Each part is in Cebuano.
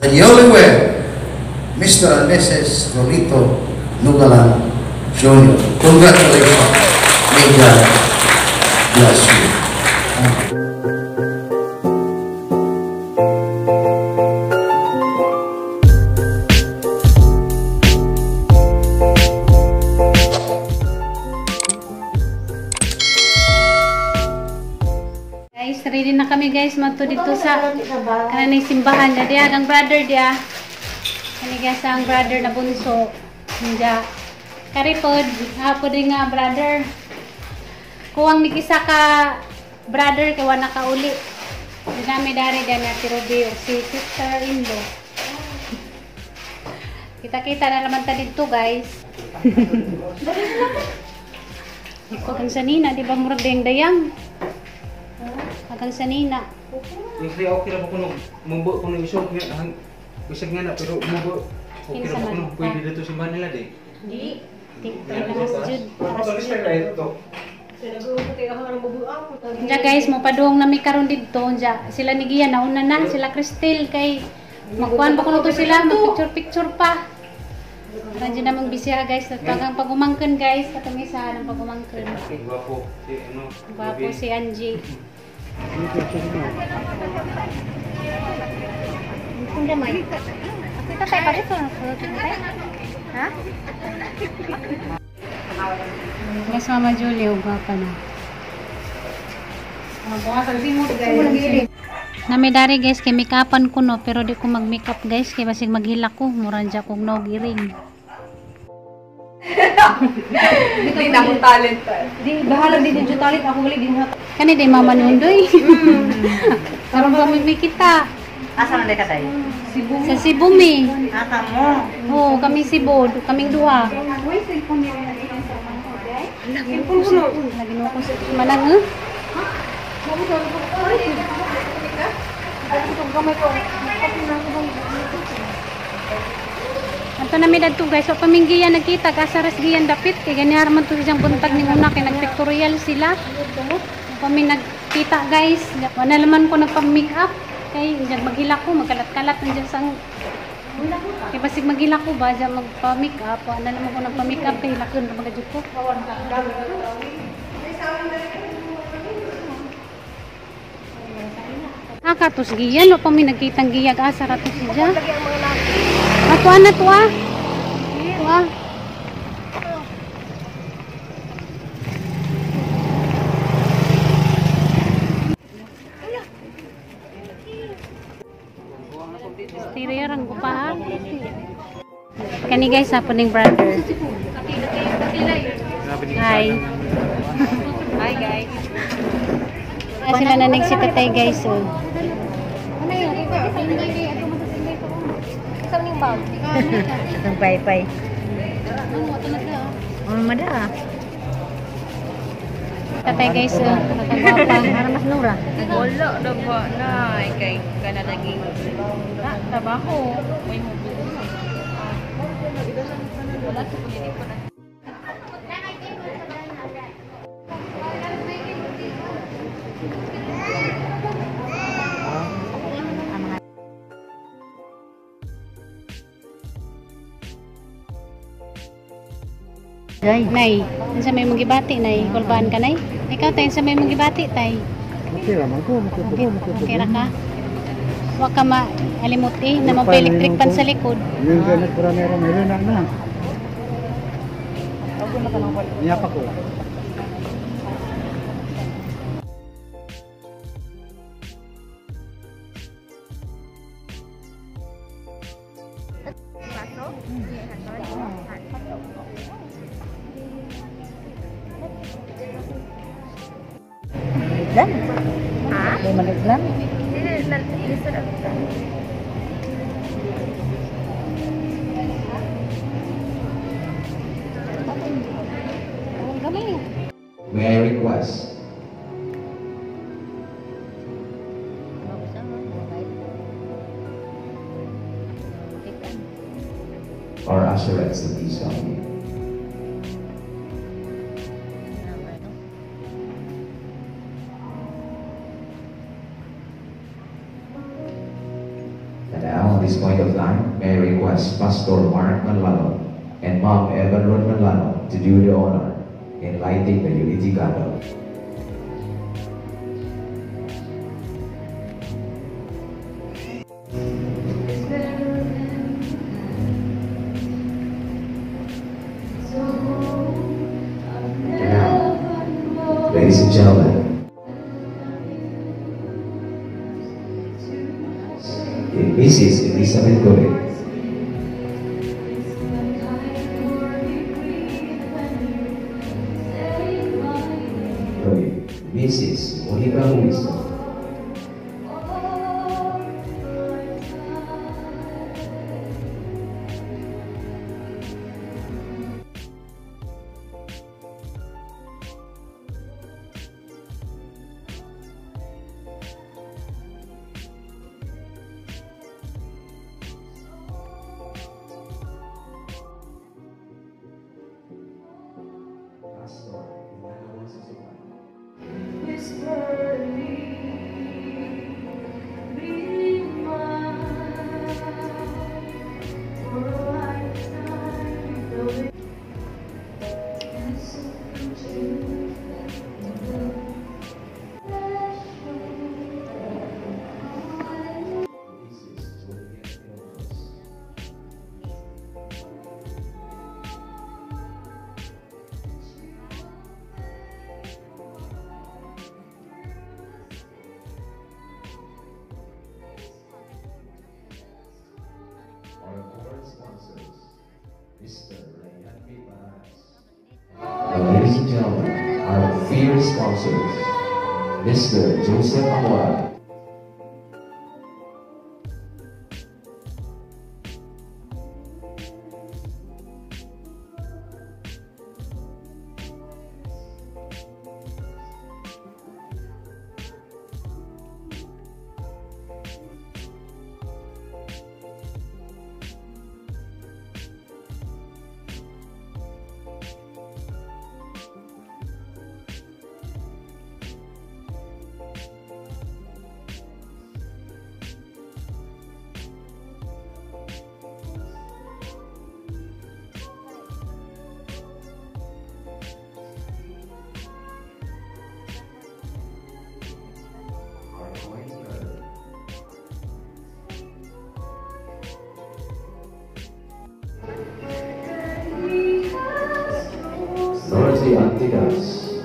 The newlywed, Mr. and Mrs. Rolito Nugalan Jr. Congratulations. May God bless you. Thank you. Guys, ready na kami, guys, madto dito sa kanang simbahan niya diya ang brother diya. Kani, guys, ang brother na bunso. Diya. Kari pod, hapon din nga brother. Kuwang mig isa ka brother kay wala kauli. Di nami dari diya na si Ruby o si Sister Indo. Kita-kita na naman ta dito, guys. Ikaw ang sanina, di ba murag dayang dayang? Agang sanina. Yung okay ra ba kuno mubo kuno isog nga hang bisag nga na pero mubo okay ra Kinsa ba man? Kuno pwede dito simbahan nila di. Di. Di taas jud. Taas jud. Unja, guys, mo padung na mi karon didto unja. Sila ni Gian nauna na, sila Cristel kay magkuan pa kuno to sila, mag picture picture pa. Karon jud namang busy ha, guys, tagang pagumangkon, guys, katong isa ng pagumangkon. Gwapo si ano. Gwapo si Angie. Ha? Guys, Mama Julie, oh, gwapa na. Nami dari, guys, kay make-upan ko no, pero di ko mag-makeup, guys, kay basig maghilak ko, murang dya kog no giring. Hindi na akong talent. Di, bahala din yung talent. Ako gali din ha. Kani day Mama Nundoy. Karon pa mi kita. Asa man ka tayo? Sa Cebu mi. Asa mo? Oo, kami Cebu, kaming duha. Lagi no ko sa manang eh. Ato na mi dadto, guys, so paminggiyan nagkita kasa ras giyan dapit kay ganihar man to siyang buntag ning una kay nagpictorial sila. Kami nagkita, guys, wala naman ko nagpa-make up kay diyan maghilak ko, magkalat-kalat nandiyan sang kay basig maghilak ko ba diyan magpa-make up, wala naman ko nagpa-make up kay hilakon ra magajud ko. Ah, katos giyan, wa pa mi nagkitang giyag asa ra to siya. Ah, tuwa na tuwa. Tuwa. Exterior ang gupa ha. Kani, guys, hapon ning brother. Hi. Hi, guys. Ah, sila na si tatay, guys, oh. Ang paypay. Oh, mada. Tatay, guys, oh. Nakagwapa. Para mas nura. Wala na ba na kay kana naging na trabaho may mo. Wala sa kunin ko na. Day. Nay, unsa may mong gibati, nay? Kulbaan ka, nay? Ikaw, tay, unsa may mong gibati, tay? Okay ra man ko, Okay, okay ra ka? Wa ka ma alimot eh, na mo pa electric pan sa likod. Yung ganit para meron meron na na. Niya pa ko. Lan. Ha? Di maliglan. Gamay. May I request our usherettes to please help me? And now, this point of time, may I request Pastor Mark Manlano and Mom Evan Ron Manlano to do the honor in lighting the unity candle. And now, ladies and gentlemen, Mrs. Elizabeth Gore. Mrs. Monica Luisa. Pastor Emmanuel Susukan. Mrs. Juliet Ilocos. Our core sponsors, Mr. Rayan B. Paras. Now, ladies and gentlemen, our fierce sponsors, Mr. Joseph Amora, our coin bearer, Dorothy Antigas,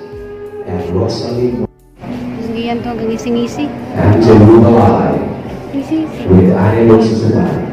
and Rosalie Sige yan to, hanggang ngisi-ngisi. Angelo Balay Ngisi-ngisi. With Anilo Susukan.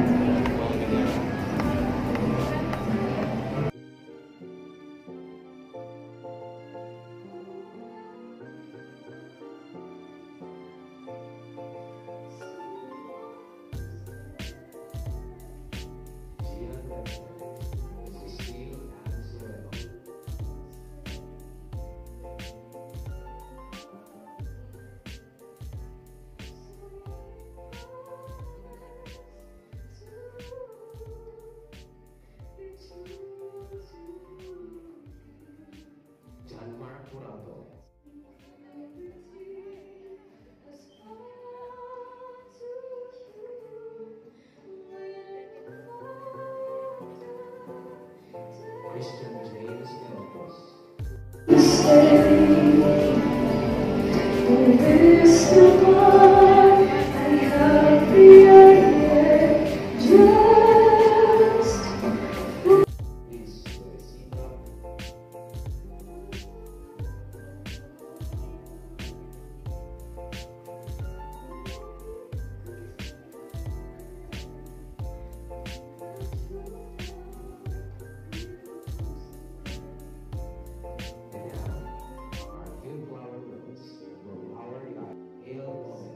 John Mark Murato. Christian James Melcos. Please, Teresita. And now, our field flower girls will power the aisle.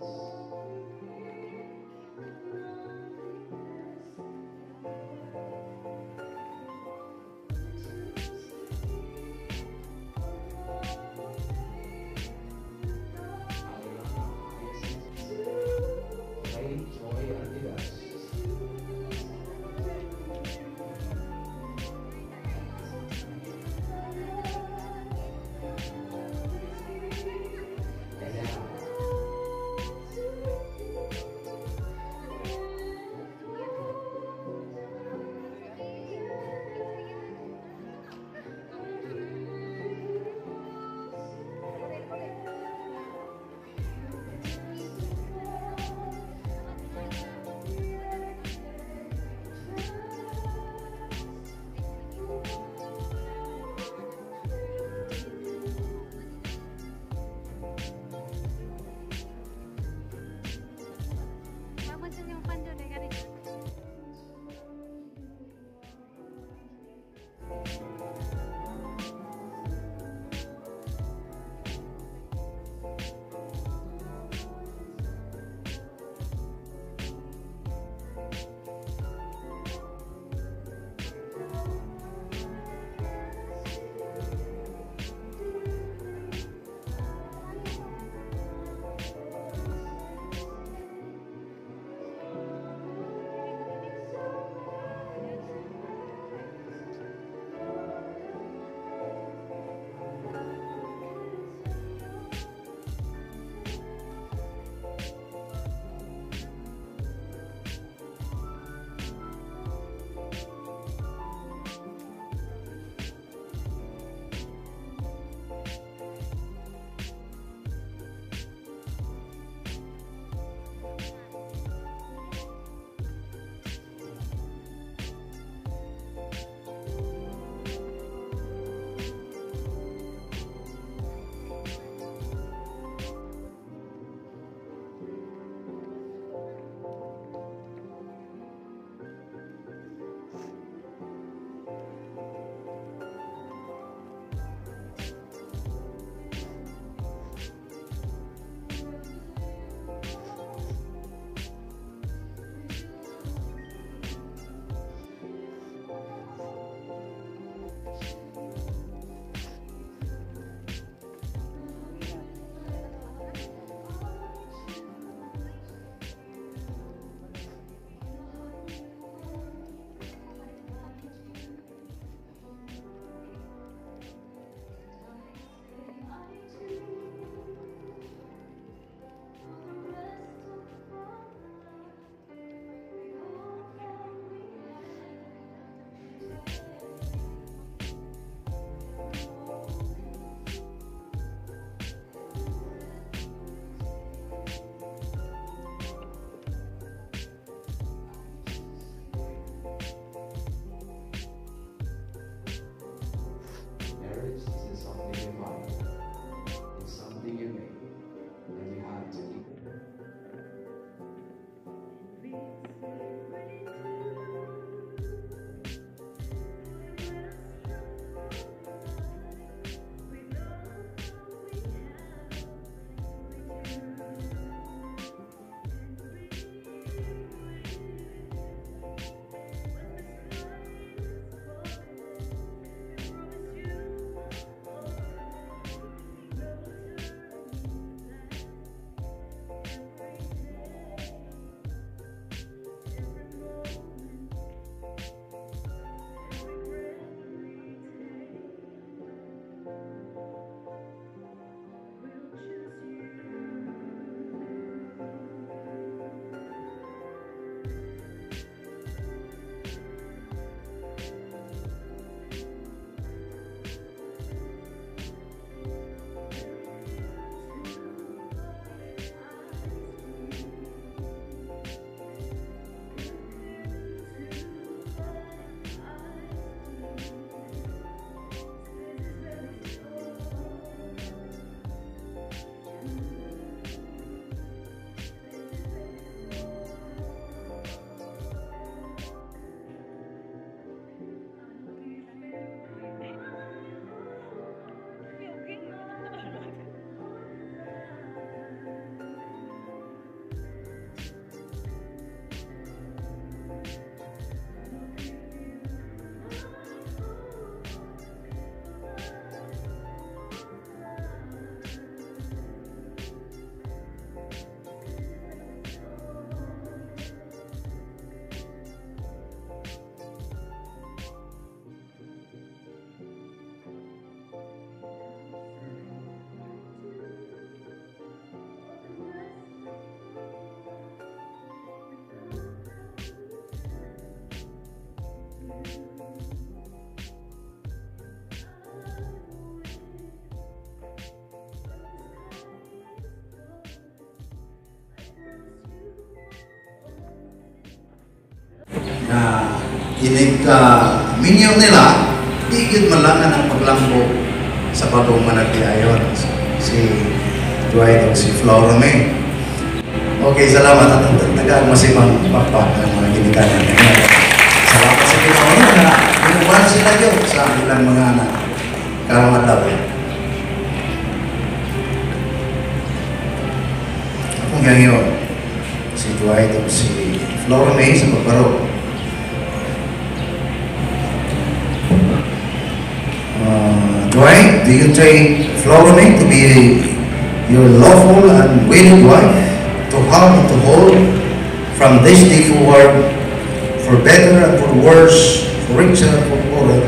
Na inig ka minyo nila, di gyud malangan ang paglambo sa bagong managdiayon si Dwight o si Flora May. Okay, salamat at ang tagaan masimang pakpak ang mga ginikanan. Salamat sa Ginoo na inuban sila yun sa ilang mga anak. Karong adlaw. Akong gangyo si Dwight o si Flora May sa pagbarog. Dwight, do you take Flora May to be your lawful and wedded wife, to have and to hold from this day forward, for better and for worse, for richer and for poorer,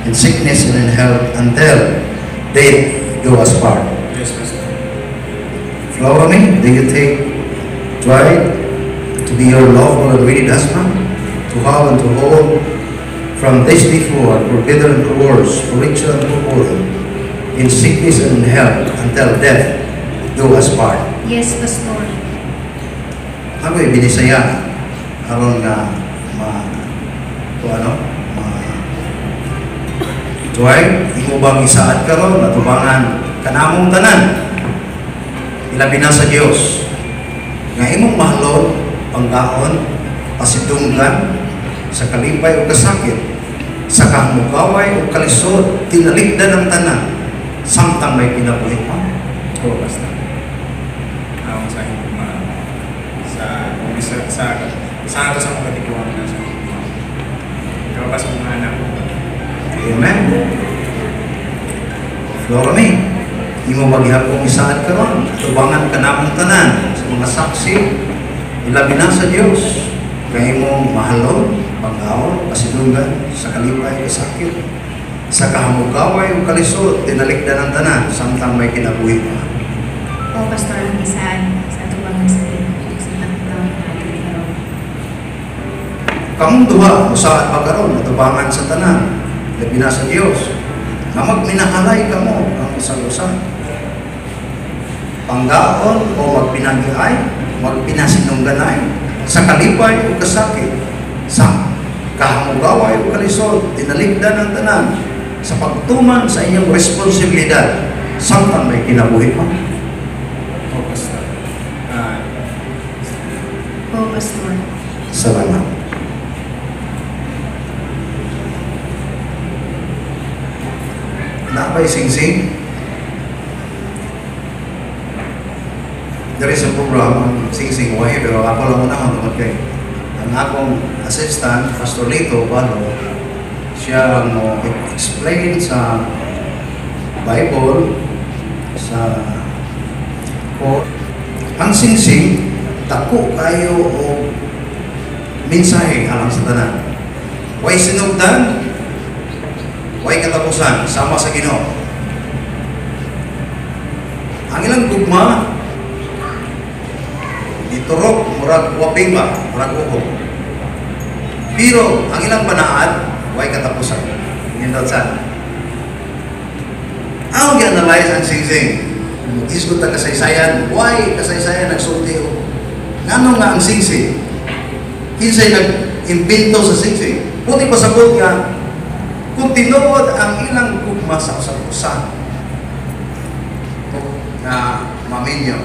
in sickness and in health, until death do us part? Yes, Pastor. Flora May, do you take Dwight to be your lawful and wedded husband, to have and to hold from this day forward, for better and for worse, for richer and for poorer, in sickness and in health, until death do us part? Yes, Pastor. Ako'y binisaya aron nga ma o ano ma Dwight, imo bang isaad karon natubangan kanamong tanan, ilabi na sa Dios nga imong mahalon, panggaon, pasidunggan sa kalipay o kasakit, sa kahumugaway o kalisod, tinalikdan ang tanan samtang may kinabuhi pa? Oo, Pastor. Ang sa aking ma sa sa sa sa ato sa mga katiguan na sa ikaw pa sa mga anak. Amen. Flora May, imo maghihapong isaad karon, tubangan kanamong tanan sa mga saksi, ilabi na sa Dios, kay imong mahalon, panggaon, pasidunggan sa kalipay kasakit, sa kahamugaway o kalisod, tinalikdan ang tanan samtang may kinabuhi pa. O, Pastor, ang isaad sa atubangan sa Ginoo sa tagtawag natin karon. Kamong duha, usaad pa karon, natubangan sa tanan, labi na sa Dios, nga magminahalay kamo ang usag-usa. Panggaon o magpinagiay, magpinasinungganay, sa kalipay o kasakit, sa kahamugaway o kalisod, tinalikdan ang tanan, sa pagtuman sa inyong responsibilidad, samtang may kinabuhi pa. Oo, Pastor. Oo, Pastor. Salamat. Napay sing-sing. There is a program ang sing-sing wahi, pero ako lang una tungod kay ang akong assistant, Pastor Lito Balo, siya ang mo explain sa Bible sa ko ang sing-sing dako kayo o mensahe alang sa tanan. Way sinugdan, way katapusan, sama sa Ginoo. Ang ilang gugma giturok murag waping ba, murag uho. Pero ang ilang panaad way katapusan. Nindot sa. Ang gi-analyze ang sing-sing. Isgot ang kasaysayan, why kasaysayan nagsulti o ngano nga ang sing-sing? Kinsay nag-imbento sa sing-sing? Puti pasabot nga kung tinuod ang ilang gugma sa usag-usa na maminyo,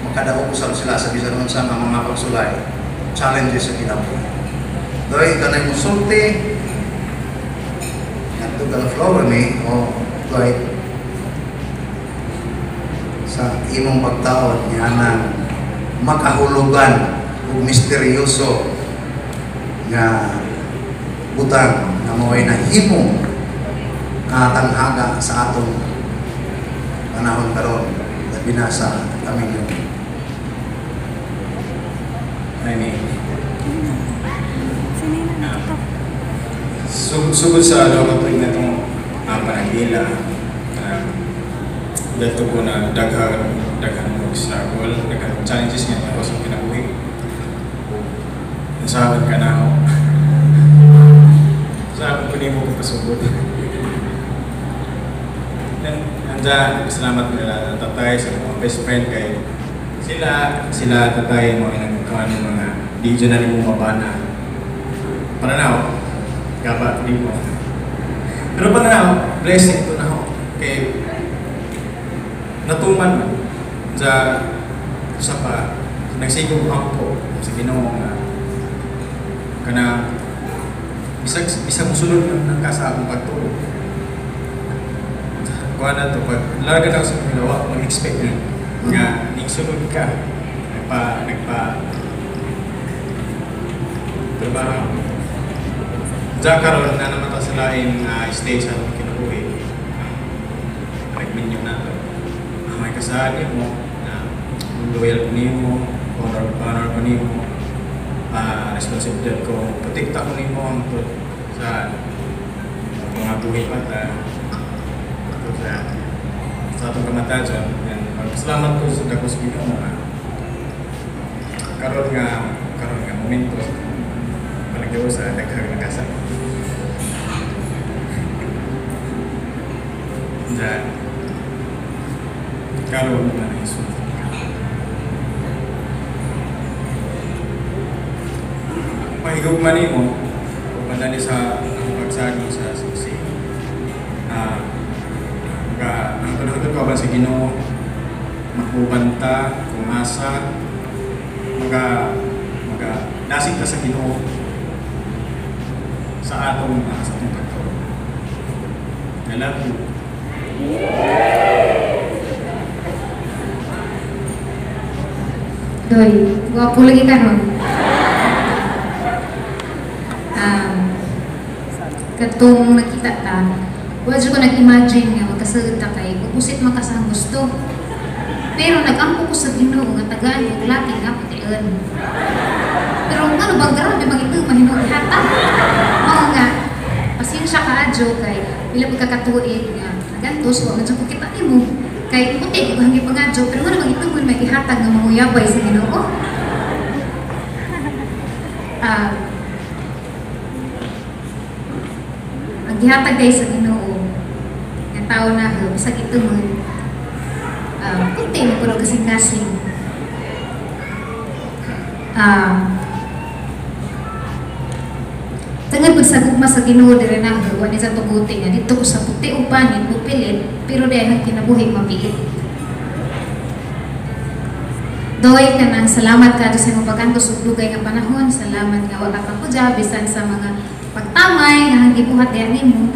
makadaog usab sila sa bisan unsa nga mga pagsulay, challenges sa kinabuhi. Doy kanay musulti ngadto kang Flora May o Dwight sa imong pagtaon niya nang makahulugan ug misteryoso nga butang nga mao'y nahimong katanghaga sa atong panahon karon, labi na sa kaminyo. Ay, sugod sa tuig na itong panagila, dito ko na daghan og struggle, daghan og challenges nga ako sa kinabuhi. Nasabot ka na ako. Sa akong kunimo ko pasugod. Then, andyan, salamat nila tatay sa mga best friend kay sila tatay mga nagkuhan ng mga di dyan na nimo mabana. Pananaw, gaba di mo. Pero pananaw, blessing to na ako. Kay natuman man sa pa nagsigog ampo sa Ginoo nga kana bisag bisag mosulod nang ka sa akong pagtuo. Kuha na to pag larga na sa Manila, mag-expect yun nga ning sulod ka nagpa trabaho. Diyan karon na naman ta sa lain stage sa atong kinabuhi. Nagminyo na to. Ang may kasali mo na loyal ko nimo, honor ko nimo, responsibilidad ko, protekta ko nimo ang sa mga buhi pa ta sa atong kamatayon. And magpasalamat ko sa dako sa Ginoo nga karon nga momento palagyo sa daghang nagasa. Diyan karon na isulti ka. Pahigugma nimo uban sa ang pagsagi sa siksi. Ang tunod ko ba sa Ginoo makuban ta kung asa maga dasig ta sa Ginoo sa atong pagtuo. I love you. Doy, gwapo lagi ka ron. Katong nakita ta, wala ko nag-imagine nga magkasagad ta kay upusit makasang gusto. Pero nag-ampo ko sa Ginoo nga tagaan ko laki nga putian. Pero ngano bang grabe bang ito mahinuod hata. Mao nga pasensya ka adyo kay pila pagkakatuig nga nagantos wa man jud ko kita nimo. Kay puti ko hangi pangadyo pero ngano bang ito may gihatag nga manguyabay sa Ginoo. Ang gihatag day sa Ginoo nga tao na bisag itumon puti mo puro kasing-kasing. Tungod pud sa gugma sa Ginoo diri na wa ni sa tuguti nga didto ko sa puti ug panit mupilit pero di ang kinabuhi mapilit. Doy kanang salamat ka sa imong pag-antos ug dugay nga panahon, salamat nga wa ka kapuja bisan sa mga pagtamay nga ang gibuhat diha nimo.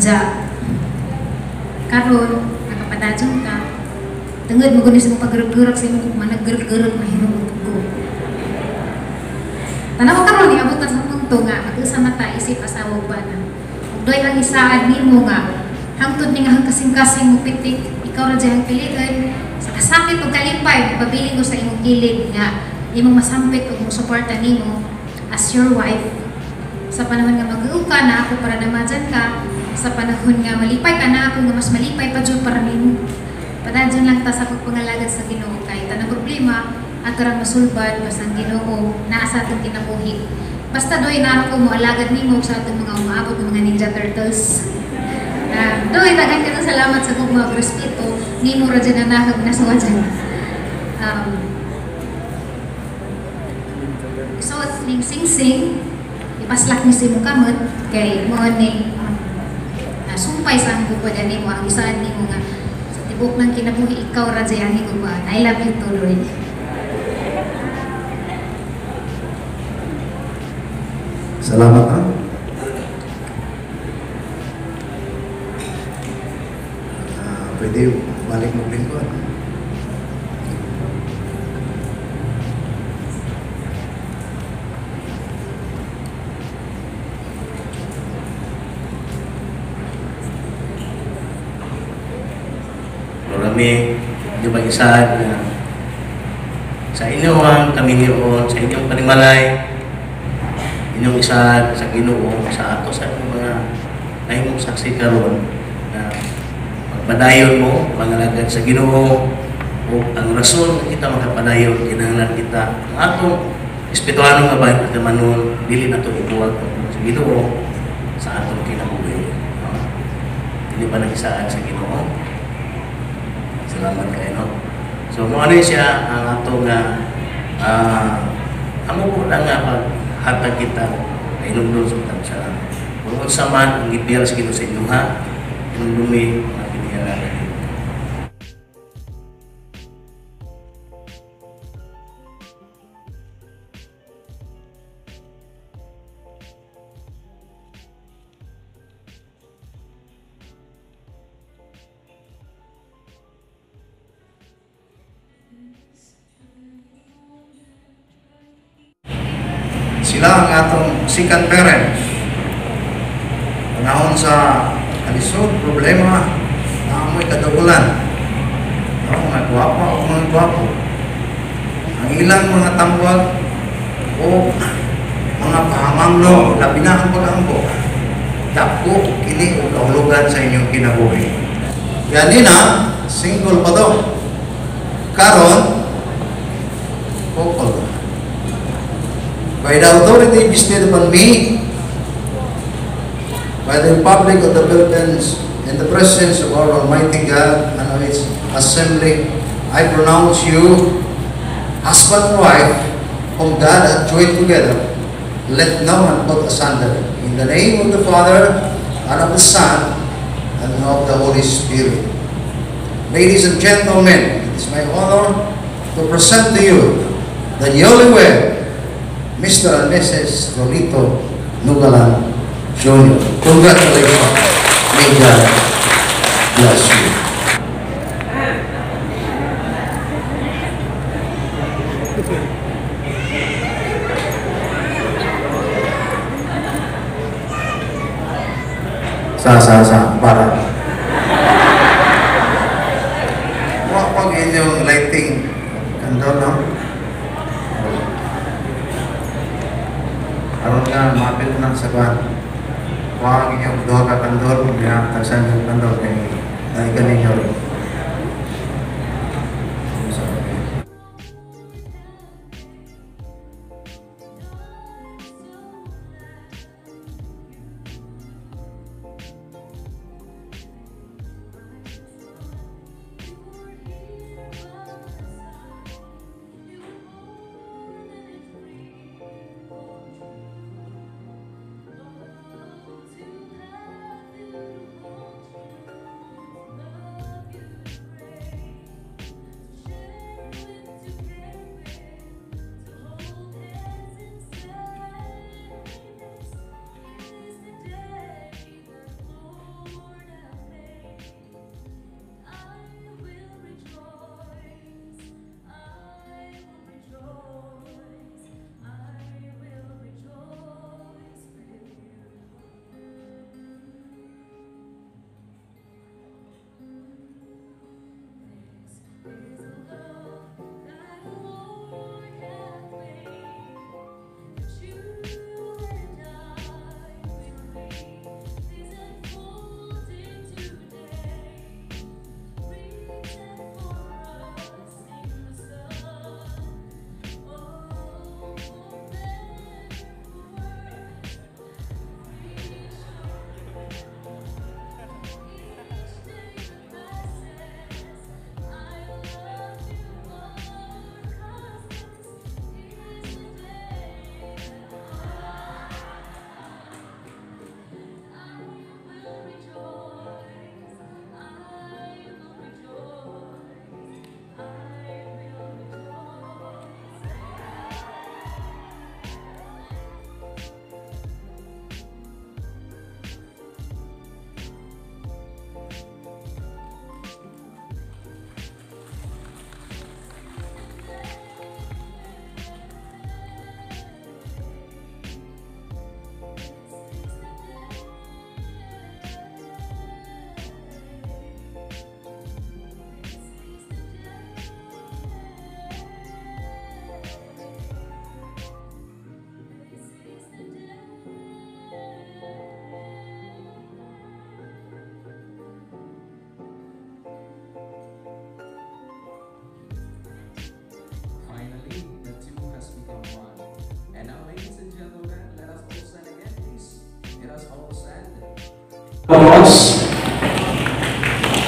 Ja. Karon nakapadajon ka. Tungod mo guni sa imong paggerug-gerug sa imong gugma naggerug-gerug mahinuod ko. Tanaw karon niabot ta sa punto nga mag-usa na ta isip asawa ug bana. Ug doy ang isaad nimo nga hangtod ni nga kasing-kasing mo pitik, ikaw ra jay ang pilion sa kasakit ug kalipay pabilin ko sa imong kilid nga imong masampit ug mosuporta nimo as your wife. Sa panahon nga mag-uog ka na ako para namadyan ka, sa panahon nga malipay ka na ako nga mas malipay pa jud para nimo. Padayon lang ta sa pagpangalagad sa Ginoo kay tanang problema ato ra masulbad basta ang Ginoo naa sa atong kinabuhi. Basta doy naa ko moalagad nimo sa atong mga umaabot ng mga Ninja Turtles. Doy daghan kaayo salamat sa gugma ug respeto nimo ra jud na nahag nasuwa dyan. So ning sing-sing ipaslak ni sa imong kamot kay mao ni sumpay sa ang gugma nimo ang isaan nimo nga sa tibok ng kinabuhi ikaw ra jay ang higugmaan. I love you too, Doy. Salamat ha. Pwede balik mo lingkod. Marami yung pag-isahan na sa inyo ang kaminion, sa inyong panimalay, inyong isahan sa Ginoo, sa ato sa inyong mga nahimong saksi karon na magpadayon mo, mangalagad sa Ginoo, o ang rason nga kita makapadayon, kinahanglan kita ang atong espirituano nga bahin at manon, dili na ito ibuwag sa Ginoo sa atong kinabuhi. Hindi pa nag-isaan sa Ginoo. Salamat kayo, no? So, mo ano siya ang atong amo po lang nga pag Hatag kita kahinumdom sa matag usa. Kung unsa man ang gipiyal sa Ginoo sa inyo ha, hinumdumi mga kinihalaran. Sila ang atong second parents. Panahon sa kalisod, problema, naamoy kadagulan. No, mga gwapo o mga gwapo. Ang ilang mga tambag o mga pahamanglo, labi na ang pag-ampo. Dako kini og kahulugan sa inyong kinabuhi. Ganina, single pa to. Karon, couple. By the authority bestowed upon me by the Republic of the Philippines in the presence of our Almighty God and of its assembly, I pronounce you husband and wife, whom God hath joined together. Let no man put asunder. In the name of the Father, and of the Son, and of the Holy Spirit. Ladies and gentlemen, it is my honor to present to you the newlywed Mr. and Mrs. Rolito Nugalan Jr. Congratulations. May God bless you. Sa para. Wa pag inyong lighting candle, no? Aron nga mapil na sa ban. Wa ang inyong duha ka kandol, niya tagsan yung kandol kay naigan ninyo rin.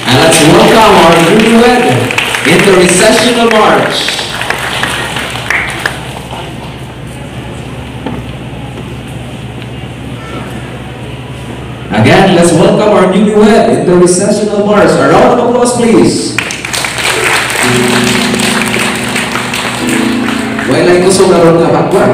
And let's welcome our newlywed in the recessional march. Again, let's welcome our newlywed in the recessional march. A round of applause, please. Walay kusog aron nga bakwa.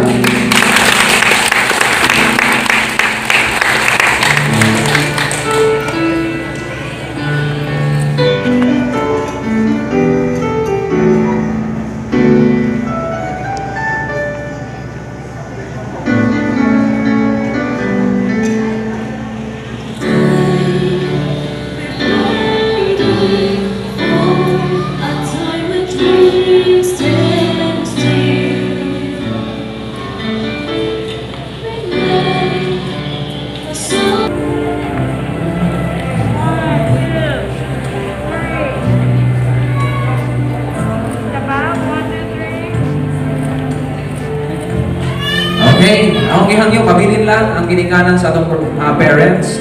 Okay, ang gihangyo kabilin lang ang ginikanan sa atong parents.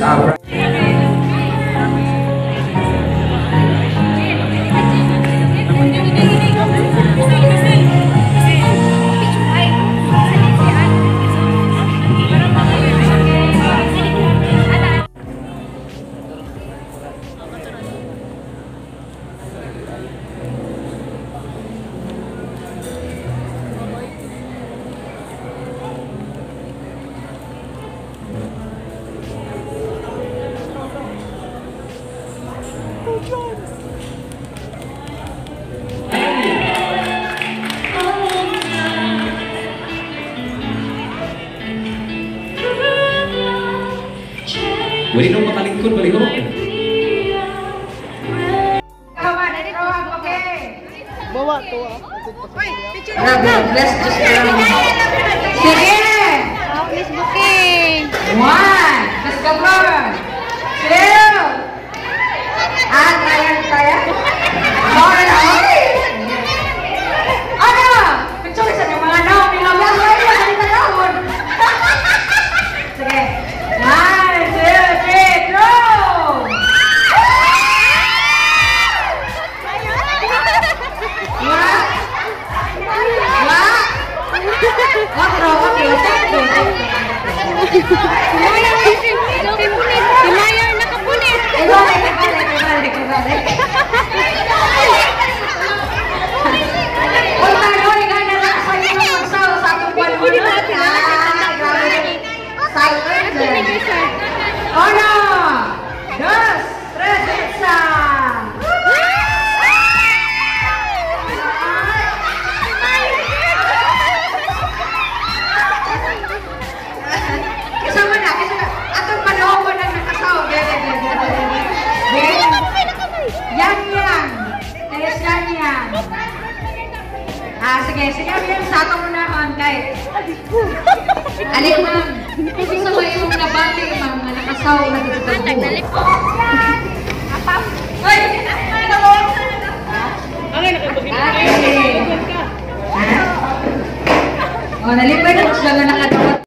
Pwede nung makalingkod, baliho. Sige! Miss Booking! One! Let's go, Flora! Two! At kaya kaya? Sorry, okay! Ano? Picture sa mga nao, pinablas ko rin sa talahon. Sige. 1, 2, 3, go! Wa! Wa! Otro, otro, tatlo. Si Mayor nakapunit! Ay, balik, balik, balik, balik. Uy, Manoy, nga na lang sa'yo ng magsaw sa atong panahon. Ah, grabe. Silent. Uno, dos, tres, isa. Kasama na, kasama. Atong panahon ko nang nakasaw. Bebe, bebe, bebe. Yan, yan. Yes, yan, yan. Ah, sige, sige, yan. Sa atong unahon, kay. Alin, ma'am. Kung sa may yung nabati, ma'am, nga nakasaw na dito sa buho. Uy! Okay. Oh, nalipay na sila nga nakatawad.